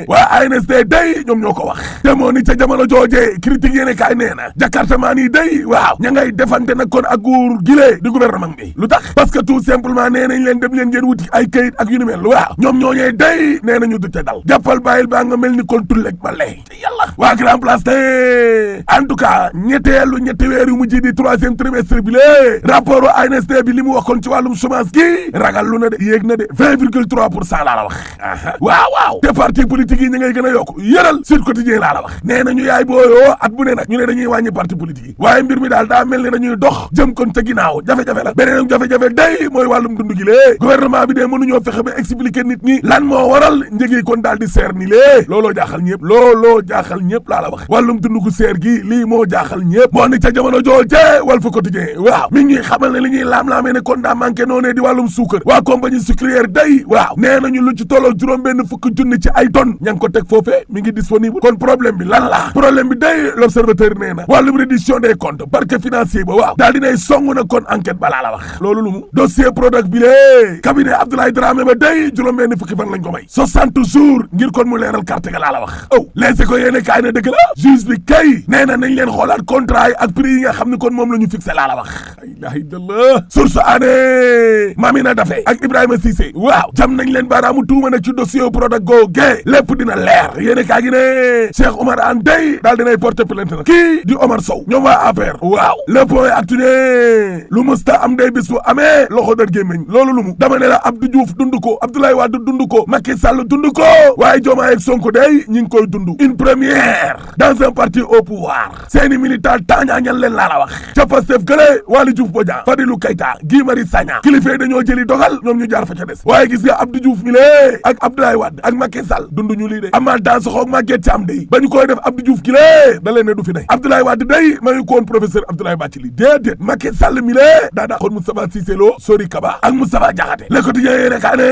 waa ANSD day ñoom ñoo ko wax te moo ni ca jamono jooje critique yéene kaay nee na jakartamaan yi day waaw ña ngay defante nag kon ak nguur gile di gouvernement bi lu tax parce que tout simplement nee nañ leen dem leen ngeen wuti ay kayit ak yu ni mel waaw ñoom ñooñee day nee nañu du ca dal jàppal bàyyil baa nga mel ni kon tullek ba lee yàlla waa grand place te en tout cas ñetti weer yu mujj di troisième trimestre bi lée rapport ANSD bi li mu waxoon ci wàllum chômage gi ragal lu na de yéeg na de 20,3% laa la wax waaw te parti politique yi ñu ngay gën a yokk yëral Sud Quotidien laa la wax nee nañu yaay booyoo at bu ne nag ñu ne dañuy wàññi parti politique yi waaye mbir mi daal daa mel ni dañuy dox jëm kon ca ginnaaw jafe-jafe la beneen jafe-jafe day mooy wàllum dund gi lée gouvernement bi de mënuñoo fexe ba expliquer nit ñi lan moo waral njëgi kon daal di seer ni lée looloo jaaxal ñëpp laa la wax wàllum dund gu seer gi lii moo jaaxal ñëpp moo ni ca jamono jooje Walf Quotidien waaw mi ñuy xamal ne li ñuy laam-laamee ne kon daa manqué noonee di wàllum suukar waa compagnie sucrière day waaw nee nañu lu ci tolloo juróom-benn fukk junni ci ay tonnes ña ngi ko teg foofee mi ngi disponible kon problème bi lan la problème bi day l'observateur nee na wàllum reddition des comptes parquet financier ba waaw daal dinay song na kon enquête balaa la wax loolu lu mu dossier Prodac bi lée cabinet Abdoulaye Dramé ba day juróom-benn fukki fan lañ ko may 60 jours ngir kon mu leeral carte ga laa la wax leese ko yéene kaay na dëgg la juge bi kay nee na nañ leen xoolaat contrat yi ak prix yi nga xam ne kon moom la ñu fixé laa la wax la ilaha illallah source aané Mamina Daffé ak Ibrahima Cissé waaw jam nañ leen baaraamu tuuma nag ci dossier Prodac googe lépp dina leer yéene kaa gi ne Cheikh Oumar Anne day daal dinay porter plainte nag kii di Omar Sow ñoom waa APR waaw le point actu ne lu musta am day bis bu amee loxo dar gémmiñ loolu lu mu dama ne la Abdou Diouf dund ko Abdoulaye Wade dund ko Macky Sall dund ko waaye Diomaye ak Sonko day ñi ngi koy dund une première dans un parti au pouvoir seeni militant tàñaañal leen laa la wax ca Pastef gële Waly Diouf Bodian Fadilou Keita Guy Marius Sagna kilifee dañoo jëli dogal ñoom ñu jaar fa ca des waaye gis nga Abdou Diouf mi lée ak Abdoulaye Wade ak Macky Sall dund ñu lii de Amath Dansokho ak Maguette Thiam day ba ñu koy def Abdou Diouf ki lée da leen ne du fi day Abdoulaye Wade day ma ngi koon professeur Abdoulaye Bathily déedéet Macky Sall mi lée daa daa xoon Moustapha Cissé Lo Sori Kaba ak Moustapha Diakhaté Le Quotidien yéene kaa ne